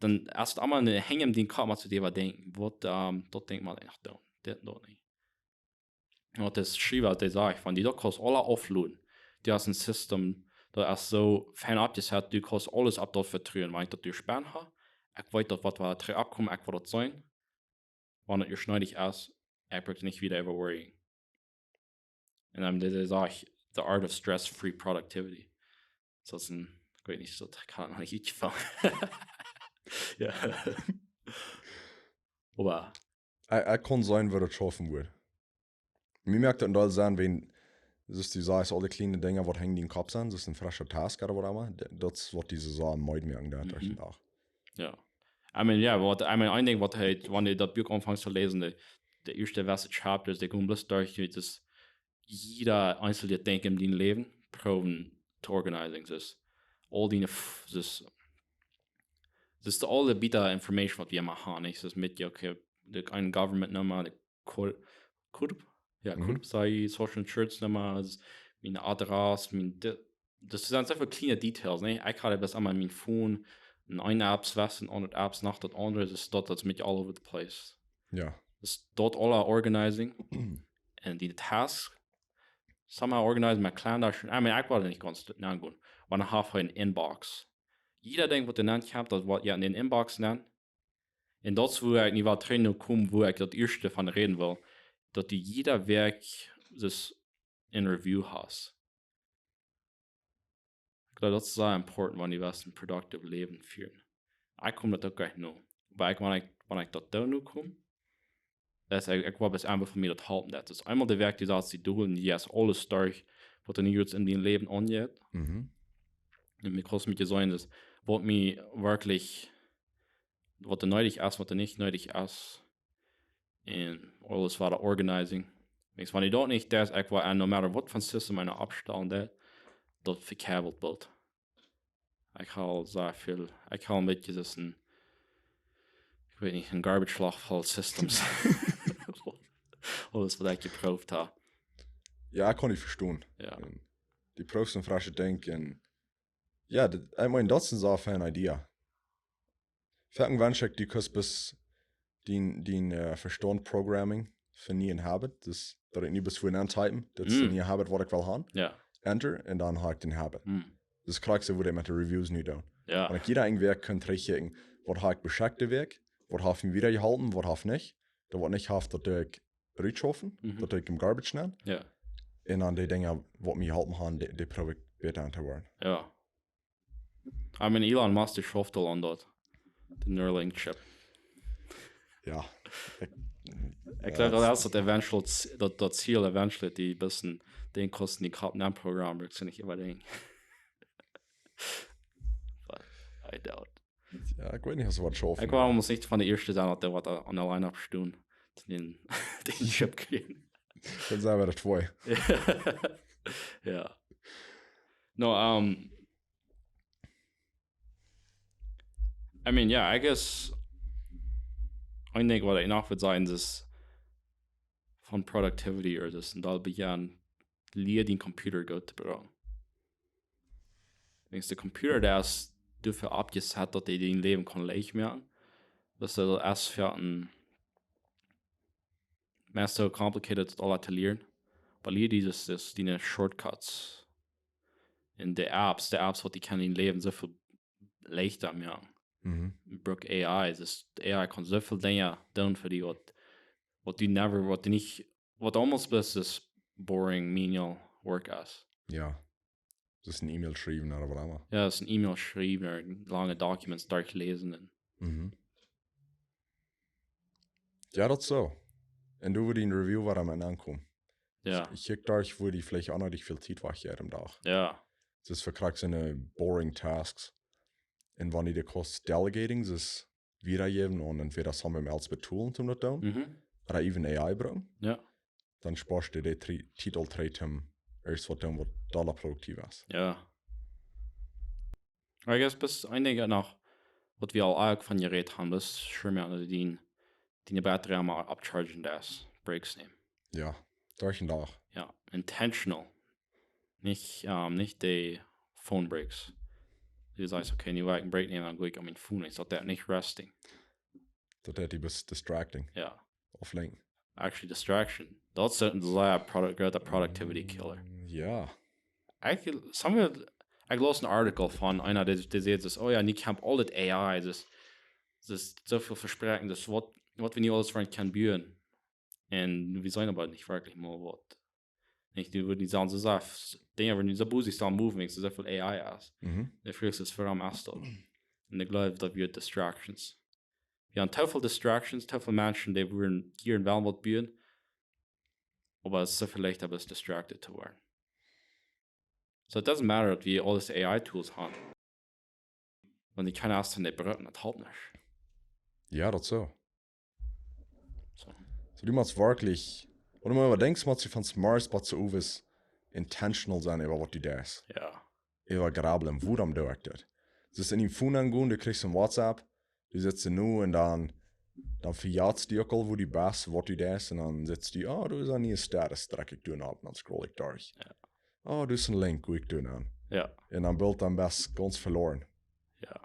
dan es daut emma een Henj en dien Kopp, waut du die waut denkjst, waut, ähm, daut Dinkj mott ekj noch doonen, dit un daut nich. Un daut es schwiericha, daut sajcht, wan du daut kaust aules offloaden. Du hast een System, daut es soo fein oppjesat, du kaust aules opp daut vetruen, wan ekj daut doorspaun hab, ekj weet daut, waut woat trigj oppkomen, ekj woa daut seenen. Wan et ieescht needich es, ekj bruck nich wieda äwa worryen. Un dan dee, dee sajcht, The Art of Stress-Free Productivity. Daut es een, ekj weet nich, daut kaun ekj nich utfangen. Jo. Oba Ekj, ekj kaun seenen, woo daut schaufen wudd. Mie moakt daut een Deel Senn, wan, soo aus du sajchst, aul dee kjliene Dinja, waut henj en dien Kopp sent, daut es een frescha Task ooda waut emma, d-, daut es, waut dee soo sea meed moaken deit, Mhm. derch dän Dach. Jo. I mean, jo, waut, I mean, een Dinkj, waut hee, wan du daut Buak aunfangst to läsen, de, de ieeschte wesse Chapters, dee gonen bloos derch, daut es jieda eensje Dinkj en dien Läwen proowen to organizing. Daut es aul dee, f-, daut es, daut es aul dee beta information, waut wie emma haben, nich? Daut es met, jo, okay, de, een Government Numma, de Kur-, Kurb? Jo, Mhm. Kurb, saj, Social Insurance Numma, daut es mien Adress, mien, de, daut sent soo väl kjliene Details, nä? Ekj haud daut emma en mien Phone, en eene App, wess en aundre Apps, noch daut aundre, daut es daut, daut es met all over the place. Jo. Daut es daut aula organizing. Un dee Task, somehow organizing, met Kalenda, I mean, ekj wull nich gaunz nenngonen. Oba dan haft hee een Inbox. Jieda Dinkj, waut doa nenn kjemt, daut woat, jo, en dän Inbox nenn. Un daut es, wua ekj nu waut trigj no kom, wua ekj daut ieeschte von räden well, daut du jieda Wäakj daut en review hast. Ekj gleew, daut es sea important, wan du west een productive Läwen fieren. Ekj kom daut uk nich no. Oba ekj, wan ekj, wan ekj daut doo no kom, Daut es, ekj, ekj woa bloos eefach fa mie daut halpen. Daut es eemol de Wäakj, dee sajcht, see doonen, dee es aules derch, waut doa nu jrods en dien Läwen aunjeit. Mhm. Un mie kost mie jeseenen, daut waut mie werkjlich, waut doa needich es, waut doa nich needich es. Un aules wada organizing. Weens wan ekj daut nich, daut ekj woa, un no matter waut von System eena oppstalen deit, daut vekjebelt woat. Ekj hab sea väl, ekj hab een bät, daut es een, ekj weet nich, een garbage Loch voll Systems. Aules waut ekj jeprooft hab. Jo, ekj kaun die vestonen. Jo. Un dee proowst een fresche Denkj un, jo, daut, ekj meen, daut es een sea feine Idee. Foaken wensch ekj, du kaust bloos dien, dien äh, Vestaunt programming fa een nieen habit. Dus daut ekj nu bloos wua auntypen, daut es Mm. een niea habit waut ekj well haben. Jo. Enter un dan hab ekj dän habit. Mm. Daut es krakjt soo, woo dee met de Reviews nu doonen. Jo. Wan ekj jieda eene Wäakj kaun trigjkjikjen, waut hab ekj beschekjt de Wäakj, waut haft mie wiedajeholpen, waut haft nich. Daut waut nich haft, daut doo ekj rutschaufen, Mhm. daut doo ekj em garbage nenn. Jo. Un dan dee Dinja waut mie jeholpen haben, dee, dee proow ekj bäta aun to woaren. Jo. I mean, Elon Musk, dee schauft aul aun daut. De Neuralink Chip. Jo. Ekj jleew, daut es daut eventual, daut, daut Ziel eventual, dee bloos een Dinkj kosten, dee Kopp en Programm, daut es nich äwadenken. But I doubt. Jo, ekj weet nich, aus waut schaufen. Ekj woa aumols nich von de ieeschte sennen, daut dee waut aun de Line oppstonen. Dän, dän Chip kjrieen. Dan sent wie de twee. Jo. No, um, I mean, yeah, I guess, een Dinkj waut ekj noch wudd sajen es von productivity, or daut es een Deel bie, lia dän Computer goot to brucken. Weens de Computer, dee es doafäa oppjesat, daut hee dien Läwen kaun leicht moaken. Daut es, daut es fa een, meist soo complicated, daut aules to lieren. Oba lia dee, daut es, dee Shortcuts. Un de Apps, de Apps, waut dee kjennen dien Läwen soo väl leichta moaken. Mhm. Bruck A I, daut A I kaun soo väl Dinja doonen fa die, waut, waut du never, waut du nich, waut aumols bloos boring, menial work es. Jo. Daut es een E-Mail schriewen ooda waut emma. Jo, daut es een E-Mail schriewen ooda lange Documents derchläsen. Un Mhm. Jo, daut es soo. Un du wurscht dee Review, wuarom aunkomen. jo, Ekj kjikj doa, wudd dee veleicht uk nich väl Tiet wajchjäwen aum Dach. jo, Daut es fa krakjt soone boring Tasks. Un wan du dee kaust delegating, daut es wiedajäwen aun entwäda someone else betalen, om daut to doonen, mhm, ooda even A I brucken, jo, dan spoascht du dee Tri-, Tiet aul trigj, om ieescht waut to doonen, waut dolla produktiv es. jo. I guess, bloos een Dinkj noch, waut wie aul uk von jerät haben, daut es sure, mea, daut du dee, dee Batterie mol oppchargen deist, Breaks nämen. Jo, derch dän Dach. Jo, intentional. Nich, um, nich dee Phone Breaks. Du sajchst, okay, nu well ekj een Break nämen, dan go ekj aun mien Phone. Ekj saul daut nich resting. Daut deit die bloos distracting. Jo. Oflenkjen. Actually, distraction. Daut es een sea product, groota productivity killer. Mm, jo. Ekj, somewhere, ekj laus een Artikel von eena, dee, dee säd, daut, oh jo, nu kjemt aul dit A I, daut, daut soo väl vesprakjt, daut waut, waut wie nu aules fa kjennen buen. Un wie seenen oba nich werkjlich mea waut. Nich, dee wudden nich sajen, soo sea, Dinja wudden nich soo busy staan moving, soo väl A I es. Mhm. De Froag es, wuarom es daut? Un ekj jleew, daut wia distractions. Wie haben too väl distractions, too väl Menschen, dee wudden hia un doa waut buen, oba et es soo väl leichta, bloos distracted to woaren. So it doesn't matter, daut wie aules A I Tools haben. Wan dee kjeena es, dan dee brucken, daut halpt nich. Jo, daut soo. So. So, du motst werkjlich, wan du mol denkjst, motst du von morjes bat owes intentional sennen äwa waut du deist. Jo. Äwa grabbeln, wuarom doo ekj daut? Daut es en dien Phone aungonen, du kjrichst een WhatsApp, du sitst doa nu un dan, dan vejatst du uk aul, wua du best, waut du deist, un dan sitst du, oh, doa es een niea Status, drekj ekj doa opp, un dan scroll ekj derch. Jo. Oh, doa es een Link, go ekj doa aun. Jo. Un dan boolt dan best gaunz veloaren. Jo.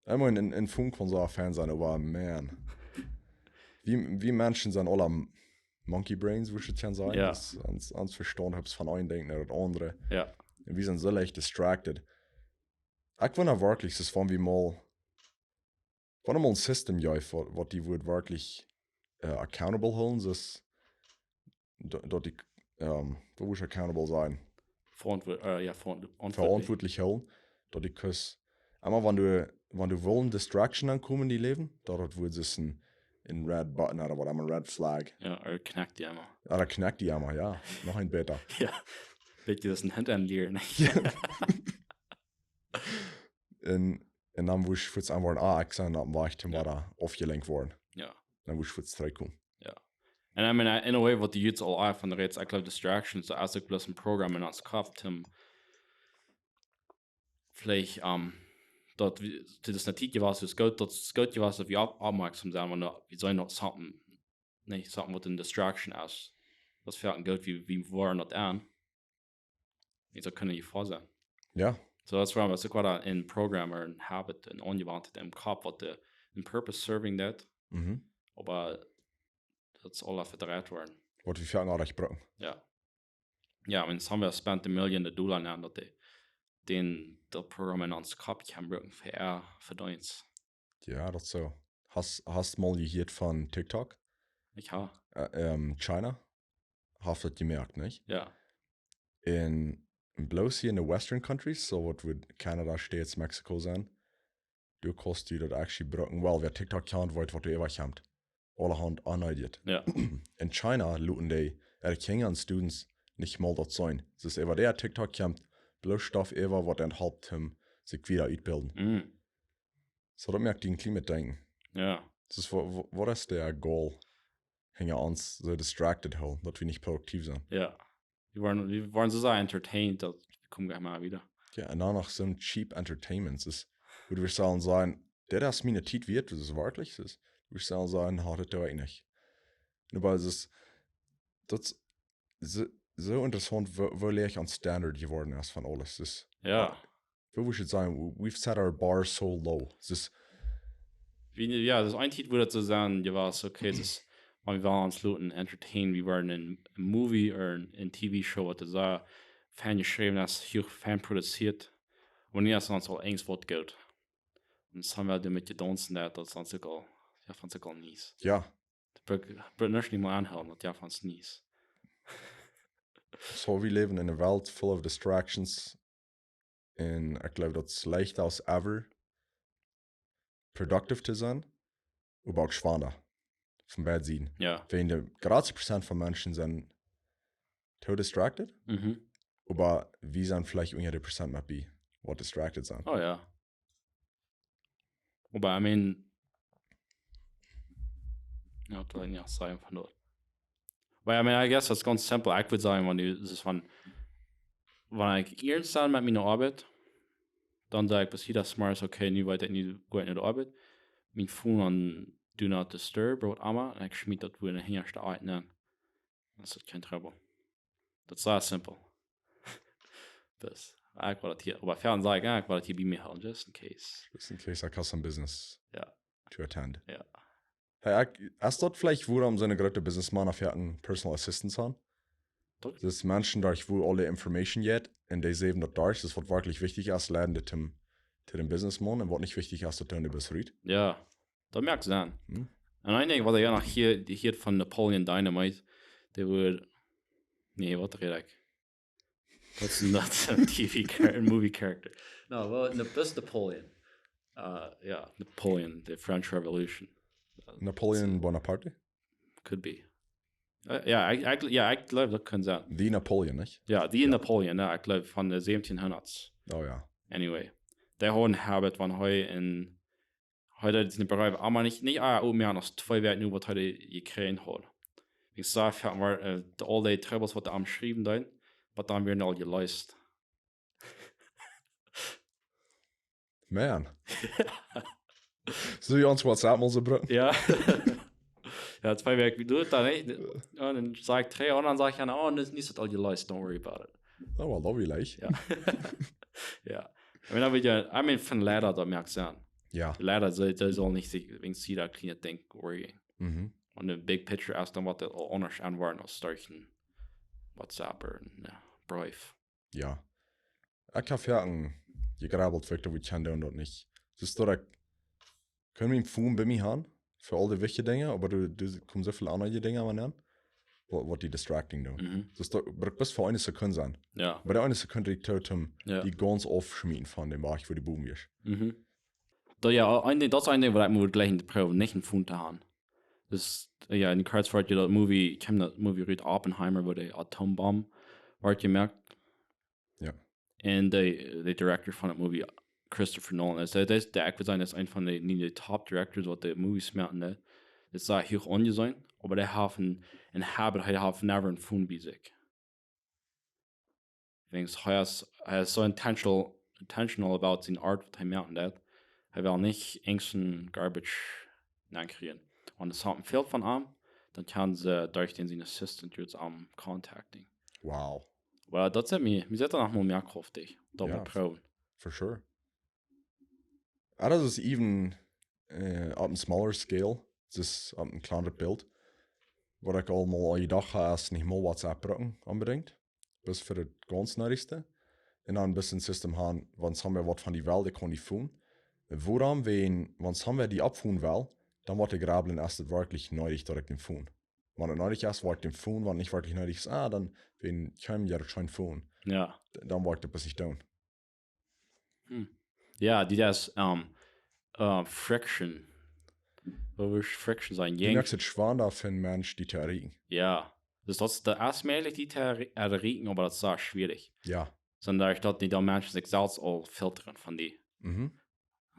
Ekj meen, een, een Phone kaun soo fein sennen, oba man. Wie, wie Menschen sent aula Monkey Brains, wudd ekj sajen. Jo. Daut ons, ons Vestaunt haft von een Dinkj no daut aundre. Jo. Un wie sent soo leicht distracted. Ekj wunda werkjlich, daut wan wie mol, wan mol een System jeef, waut, waut die wudd werkjlich äh, accountable hoolen, daut, daut ekj, ähm, woo wudd ekj accountable sennen? Verantwort-, äh, jo, verantw-, verantwortlich. Verantwortlich hoolen, daut ekj kaust, emma wan du, wan du wellen Distraction aunkomen en dien Läwen, daut daut wudd sennen, een red button ooda waut emma, een red flag. Ja, ooda connect die emma. Ooda connect die emma, jo. Noch een bäta. Ja. Weet je, daut es een Hint aun lieren. En, en dan wurscht fuaz aunwoaren, ah, ekj sie oppem Wajch toom Ja. Wada aufjelenkt woaren. Ja. Dan wurscht fuaz trigjkomen. Ja. En I mean, I- in a way, waut du jrod aul aun von rätst, ekj jleew, distractions, daut es uk bloos een Programm en ons Kopp, toom veleicht, ähm, daut wie, daut es ne Tiet jewast, daut es goot, daut es goot jewast, daut wie opp-, oppmoakjsom sent, wan wie seenen noch something, nä, something waut ne distraction es. Daut es veleicht goot, wie, wie woaren daut aun. Wie daut kjennen Jefoa sennen. Jo. So, daut es wuarom, daut es uk wada een Programm ooda een Habit, ne Aunjewanheit em Kopp, waut de, een Purpose serving daut, Mhm. oba daut es aula vedreit worden. Waut wie foaken aundasch brucken. Ja. Ja, I mean, some of us spent a million Dolla aun daut dee, dän, daut Programm en ons Kopp kjennen brucken fa äa Vedeenst. Jo, daut soo. Hast, hast mol jehieet von TikTok? Ekj ha. Äh, ähm, China? Hast daut jemoakt, nich? Ja. En bloos hia en de Western Countries, soo waut wie Canada, States, Mexico sent, du kaust die daut actually brucken. Well, wäa TikTok kjant, weet waut doa äwa kjemt. Aulahaunt aun Idiot. Ja. En China loten dee äare Kjinja en Students nich mol daut seenen. Daut es äwa dee TikTok kjemt, bloos Stoff äwa waut an halpt am sikj wieda utbilden. Mm. Soo daut moakt die een kjlien bät denkjen. Ja. Daut es, wa-, wa-, waut es de goal? Hinja ons soo distracted hoolen, daut wie nich produktiv sent. Ja. Wie woaren, wie woaren soo sea entertained, daut kjemt goanich mea wieda. Jo, en dan noch soon cheap entertainments es, wua wie sellen sajen, dit es miene Tiet wieet, daut es werkjlich, daut es, wua wie sellen sajen, ha, daut doo ekj nich. Oba daut es, daut es soo, soo interessaunt, woo, woo läach ons Standard jeworden es von aules. Daut es, Ja. woo wie should sajen, we've set our bar so low. Daut es, Wie, ja, daut es een Tiet, wua daut soo sent, jewast, okay, daut es, wan wie wellen ons loten entertainen, wie woaren een, een Movie ooda een, een T V-Show, waut soo fein jeschräwen es, huach fein produzieet, wan nu es ons aul eens waut goot. En dan haben wie doamet jedaunst, daut, daut es ons uk aul, jo, von sikj aul nice. jo, Daut brukt, brukt nuscht nich mea aunhoolen, daut jo von ons nice. Soo, wie läwen en eene Welt full of distractions. En ekj jleew, daut es leichta aus ever productive to sennen, oba uk schwanda. Von beid Sieden. Ja. Wäajen de jratste Prozent von Menschen sent too distracted, Mhm. oba wie sent veleicht unja de Prozent met bie, waut distracted sent. Oh ja. Oba, I mean, jo, daut woat nich sennen von doa. Oba, I mean, I guess daut es gaunz simpel. Ekj wudd sajen, wan du, daut es von, wan ekj iernst sie met miene Oabeit, dan saj ekj, besied daut smarts, okay, nu weet ekj, nu go ekj no de Oabeit. Mien Phone aun Do Not Disturb, ooda waut emma, en ekj schmiet daut wada en de hinjaschte Ekj nenn. Dan es daut kjeen Trubbel. Daut es sea simpel. Daut, ekj well daut hia, oba foaken saj ekj, jo, ekj well daut hia bie mie hoolen, just in case. Just in case I got some business Jo. to attend. Jo. Hey, ekj, es daut veleicht wuarom soone groote Businessmana foaken personal assistants haben? Daut- Daut Menschen derch wua aule Information jeit, en dee säwen daut derch, daut waut werkjlich wichtich es, leiden dit to, to dän Businessman, en waut nich wichtich es, daut doonen dee bloos rut. Jo, daut moakt Senn. Hm? En een Dinkj, waut ekj jo noch hia, dee hia von Napoleon Dynamite, dee wudd, nä, waut räd ekj? Waut es daut, een T V char-, een movie character? No, well, Na-, daut es Napoleon. Uh, jo, Napoleon, the French Revolution. Napoleon Bonaparte? Could be. Uh, jo, ekj, ekj, jo, ekj jleew daut kunn sennen. Dee Napoleon, nich? Jo, dee Napoleon, jo, ekj jleew von de säwentien hundat. Oh jo. Anyway. Dee haud een habit von hee en, hee deed siene Breew emma nich, nich, ah, oh, mea aus twee Wäakj nu, waut hee jekjräajen haud. Ekj saj, jo, oba, äh, de, aul dee Trubbels, waut hee aum schriewen deed, waut dan wieren aul jeleest. Man. Soo wie ons WhatsApp mol soo brucken. Jo. Jo, twee Wäakj, du, dan, nä? Jo, dan saj ekj dree, en dan saj ekj, jo, oh, nu es, nu es daut aul jeleest, don't worry about it. Oh, well, daut wia leicht. Jo. Jo. I mean, dan weet je, I mean, von Leida, daut moakt Senn. Jo. Leida, see, see sellen nich sikj wäajen see daut kjliene Dinkj worryen. Mhm. En de big picture es dan, waut aul aundasch aun woaren aus derch een WhatsApp ooda een, jo, Breef. Jo. Ekj hab jo een jegrabbelt, waut ekj kaun doonen, daut nich. Daut es daut ekj kaun mienen Phone bie mie haben, fa aul dee wichtje Dinja, oba doa, doa komen soo väl aundre Dinja aun, waut, waut die distracting doonen. Mhm. Daut es daut, brukt bloos fa eene Sekund sennen. Jo. Bie de eene Sekund dee doot am, Jo. die gaunz aufschmieten von däm Wajch, wua dee bowen wia. Mhm. Daut, jo, een Dinkj, daut es een Dinkj, waut ekj mott jlikj en de Probe nich een Phone to haben. Dus, jo, en Kratz woat je daut Movie, kjeem daut Movie rut, Oppenheimer, wua de Atombomb woat jemoakt. Jo. Un de, de director von daut Movie, Christopher Nolan, es, daut es, daut, ekj wudd sajen, daut es eena von de, nich de top directors, waut de Movies moaken, nä. Daut es sea huach aunjeseenen, oba dee haft een, een habit, hee haft never een phone bie sikj. Denkjst, hee es, hee es soo intentional, intentional about siene Art, waut hee moaken deit. Hee well nich irjent een garbage nenkjrieen. Wan et something fält von am, dan kaun see derch dän sien Assistant jrod am contacten. Wow. Well, daut es mie, mie sett doa noch mol mea Krauft, daut Jo, mol proowen. For sure. Ah, daut es even, äh, opp een smaller scale, daut es opp een kjlienet Bilt. Waut ekj aul mol aun jedocht hab, es nich mol WhatsApp brucken, onbedinjt. Bloos fa daut gaunz needjste. Un dan bloos een System haben, wan somebody waut von die well, dee kaun die phone. Wuarom? Wan, wan somebody die oppphone well, dan woat dee grabbeln, es daut werkjlich needich, daut ekj dän phone. Wan et needich es, woa ekj dän phone, wan nich werkjlich needich es, ah, dan, wan kjeem, jo, daut es kjeen phone. Jo. D-, dan woa ekj daut bloos nich doonen. Hm. Jo, dee, daut es, ähm, äh, friction. Woo wudd friction sennen? Du Jäajen- moakst et schwanda fa een Mensch, die to erreichen. Jo. Dus daut es, daut es mäajlich, die to erre-, erreichen, oba daut es sea schwierich. Jo. Sonda daut dee dan Menschen sikj selfst aul filtren von die. Mhm.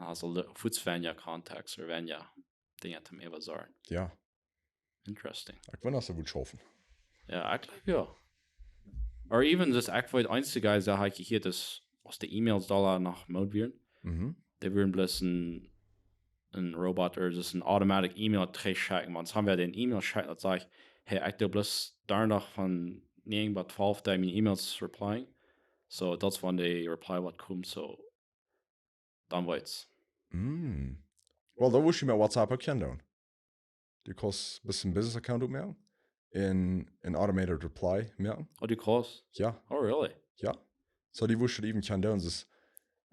Also, de, fuaz weinja contacts ooda weinja Dinja to äwasajen. Jo. Interesting. Ekj weet, daut see wudd schaufen. Jo, ekj jleew, jo. Or even just, ekj weet, eensje Guys, daut hab ekj jehieet, daut aus de E-Mails doa noch mode wieren, Mhm. dee wudden bloos een, een Robot ooda just een automatic E-Mail trigjschekjen. Wan see wada een E-Mail schekjen, daut sajcht, hey, ekj doo bloos doa noch von näajen bat twalf Doag miene E-Mails replyen. So, daut es wan de Reply woat komen, so, dan weetst. Mm. Well, daut wudd ekj met WhatsApp uk kjennen doonen. Du kaust bloos een Business Account oppmoaken un een automated reply moaken. Oh, du kaust? Jo. Oh, really? Jo. So, daut wudd ekj even kjennen doonen. Dus,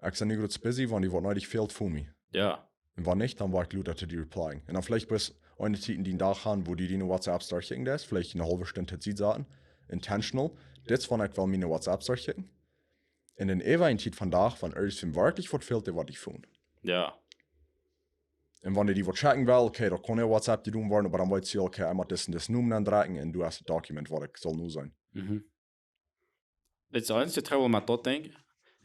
ekj sie nu groots busy, wan die waut needich fält, phone mie. Jo. Un wan nich, dan woa ekj lota to die replyen. Un dan veleicht bloos eene Tiet en dän Dach gonen, wua du diene WhatsApps derchkjikjen deist, veleicht eene haulwe Stund Tiet saten, intentional. Dit es wan ekj well miene WhatsApps derchkjikjen. Un dan äwa eene Tiet vondoag, wan irjentwäm werkjlich waut fält, dee woat die phone. Jo. Un wan dee die waut schekjen well, okay, daut kaun äwa WhatsApp jedonen woaren, oba dan weetst du, okay, ekj mott dise un dise Nomen aundrekjen un du hast daut Dokument, waut ekj saul nu seenen. Mhm. Daut es daut eensje Trubbel met daut Dinkj.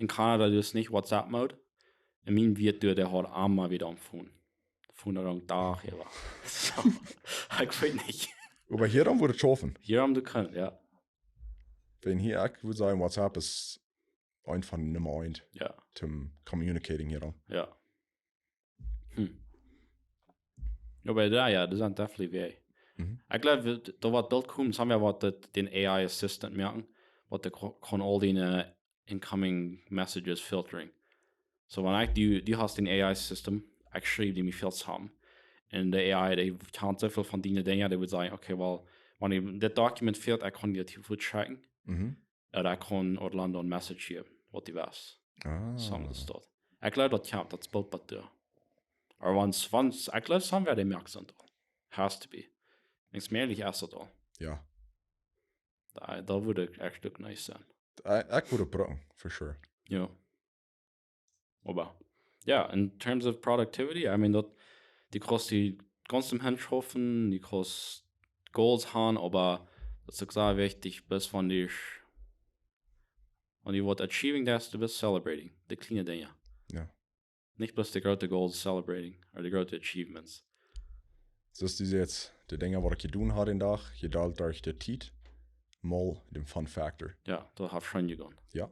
En Kanada, daut es nich WhatsApp Mode. En mien Wieet, dee haud emma wada aum phone. Phone around Dach, jo. So, ekj weet nich. Oba hia dan wudd et schaufen. Hia aum de Kant, jo. Wan hia, ekj wudd sajen, WhatsApp es eent von Numma eent Jo. toom communicating hia dan. Jo. Hm. Oba jo, jo, daut sent definitely Wäaj. Mhm. Ekj jleew, daut, daut woat boolt komen, soo aus waut daut dän A I Assistant moaken, waut dee ko-, kaun aul dee, äh, incoming messages filtering. So, wan ekj, du, du hast een A I System, ekj schriew die mie väl samen. Un de A I, dee kjant soo väl von diene Dinja, dee wudd sajen, okay, well, wan die dit Dokument fält, ekj kaun die daut hia fuaz schekjen. Mhm. Jo, dan kaun Orlando een Message schekjen, waut du west. Ah. Soo es daut. Ekj jleew, daut kjemt, daut es boolt waut doa. Oba wan, wan, ekj jleew, soo wäa dee moakt sent aul. Has to be. Denkjst mie, es daut aul. Jo. Daut, daut wudd uk ech uk nice sennen. Ekj, ekj wudd et brucken, for sure. Jo. Oba, jo, in terms of productivity, I mean, daut, du kaust die gaunz aum Haunt schaufen, du kaust goals haben, oba daut es uk sea wichtich, bloos wan du, wan du waut achieving deist, du best celebrating, de kjliene Dinja. Jo. Nich bloos de groote goals celebrating, or de groote achievements. Soo aus du sajchst, de Dinja, waut ekj jedonen hab dän Dach, jedeelt derch de Tiet, mol dän fun factor. Jo, daut haft scheen jegonen. Jo.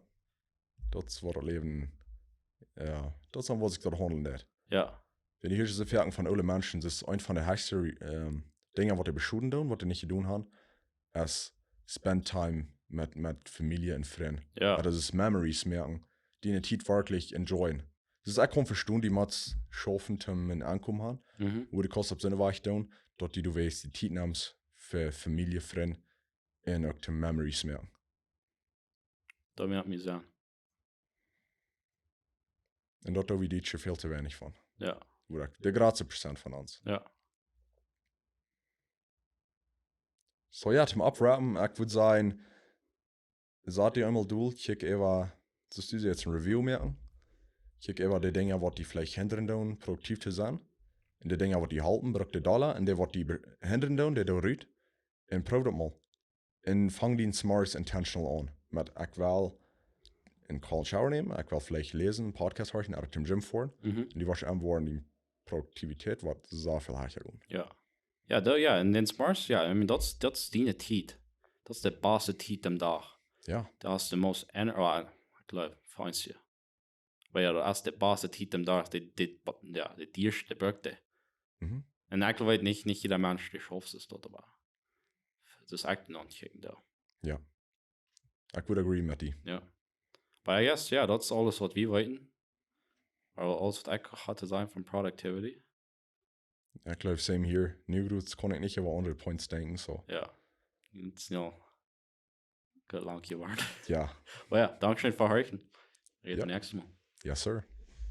Daut es waut daut Läwen, jo, daut es dan, waut sikj daut haundlen deit. Jo. Wan du hia soo foaken von oole Menschen, daut es eent von de hechste, ähm, Dinja, waut dee beschoden doonen, waut dee nich jedonen haben, es spend time met, met Famielje un Frind. Jo. Daut es memories moaken, diene Tiet werkjlich enjoyen. Dus ekj kaun vestonen, du motst schaufen, om een Enkomen haben, Mhm. wua du kaust opp soone Wies doonen, daut du, du weetst, de Tiet nemst fa Famielje, Frind un uk de memories moaken. Daut moakt mie Senn. Un daut doo wie dit Joa väl too weinich von. Jo. Ooda de jratste Prozent von ons. Jo. So jo, toom oppwrappen, ekj wudd sajen, sat die eemol dol, kjikj äwa, soo aus du sajchst, een Review moaken. Kjikj äwa de Dinja, waut die veleicht hindren doonen, produktiv to sennen. Un de Dinja waut die halpen, bruck de dolla. Un dee waut die be- hindren doonen, dee doo rut. Un proow daut mol. Un fang dien Smarts intentional aun. Met ekj well een cold shower nämen, ekj well veleicht läsen, Podcast horchen, ooda em Gym foaren. Mhm. Un dee woat aun woaren, dien Produktivität woat soo väl hecha gonen. Ja. Ja, da, ja, en dän Smarts, ja, I mean, daut es, daut es diene Tiet. Daut es de baste Tiet aum Dach. Ja. Daut es de most, en, oh, ekj jleew, feinsje. Oba ja, daut es de baste Tiet aum Dach, dee, dee, ja, dee dieeschte Produkte. Mhm. Un ekj weet nich, nich jieda Mensch, dee schauft es daut, oba daut es ieescht noch nich doa. Ekj would agree met die. Ja. But I guess, ja, daut es aules waut wie weeten. Ooda aules waut ekj haud to sajen von productivity. Ekj jleew, same here. Nu groots kaun ekj nich äwa aundre Points denkjen, so. Ja. It's no good lang jeworden. Ja. Oba ja, dankscheen fa horchen. Räd Ja. Näakjstet Mol. Yes, sir.